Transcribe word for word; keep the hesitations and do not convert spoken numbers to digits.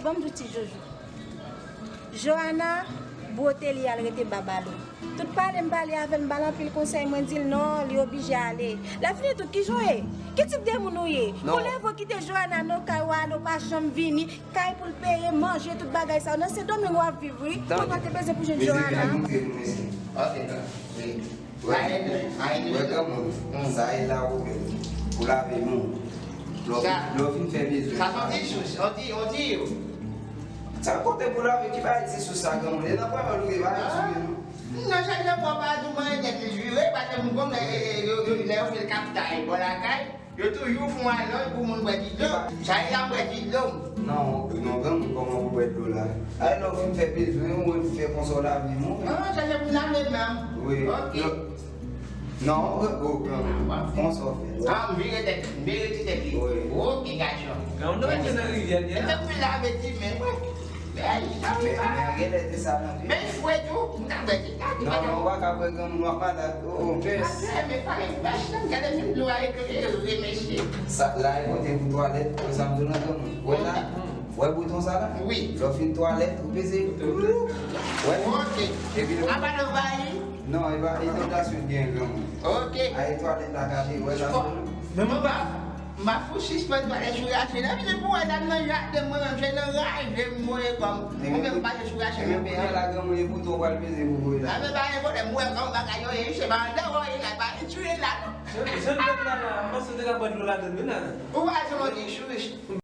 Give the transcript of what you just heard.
Ban m di w ti Jojo. Johanna bwote li al rete Babalo. Tout pale m pale avè l, m ba l anpil konsèy, mwen di l non, li oblije ale. Lè fini tou, kijan w ye? Ki tip de moun ou ye? Pou leve w kite Johanna nan kay w ale, w pa janm vini, kay pou l peye, manje, tout bagay sa yo. Nan Sendomeng w ap viv, wi. Kounye a w te bezwen pou jwenn Johanna. Ok, wi. Wè, wè granmoun, sa e la ou menm, pou lave men w. Lè w fin, lè w fin fè bezwen. Sa se yon ti sous, yon ti, yon ti yo. Sa kote pou lave, ki bagay ti sous sa granmoun? E nan pwèl ou ye, pa sou non. Non, chak lè pwèl pa di mwen nèt li vire, pa te moun konn, e, e, yo, yo, lè yo fè l kaptay bò lakay. Yo toujou fè yon alòj pou moun bwè ti dlo. Sa e la bwè ti dlo. Non, non, granmoun, kòman pou bwè dlo la? Ay, lè w fin fè bezwen ou, ou fè konsa w lave men w. Ah, sa se pou lave men m. Wi. Ok. Non, non, o, o, granmoun, konsa w fè. Ah, m vire tèt, m vire ti tèt li. Wi. Ok, gason. Granmoun, nou rete nan rivyè, li a. Epi m vin lave ti men mwen. Men, men, men, genlè te sa nan vi. Men fwe tou, m ta bwè ti, ta ti. Non, non, ou pa ka bwè granmoun, w ap malad. Oh, oh, pès. Atè, men pa gen pès, non, gade menm dlo a eklere, mesye. Sa, la e kote pou twalèt, wè sa m di w nan granmoun. Wè la, wè bouton sa la? Wi. Lè w fin twalèt, ou peze. Wè. Ok. Epi lè. Apa nou ba li? Non, e pa, e tandasyon gen granmoun. Ok. A, e twalèt la gade, wè sa. Men mwen pa. M ap fout sispann pale sou Rachel. Epi se pou wè sa nan jaden mwen menm, se nan raje m voye kò m. Ou menm pale sou Rachel. Men kounye a la granmoun e bouton w pral peze pou voye la. A men pa gen pwoblèm, m wè kòman bagay yo ye, se pa andeyò ye la, pa li tire la non. Se, se l pèp la la, m panse w te ka pran dlo ladann wi la. Ou pa se yon ti sous.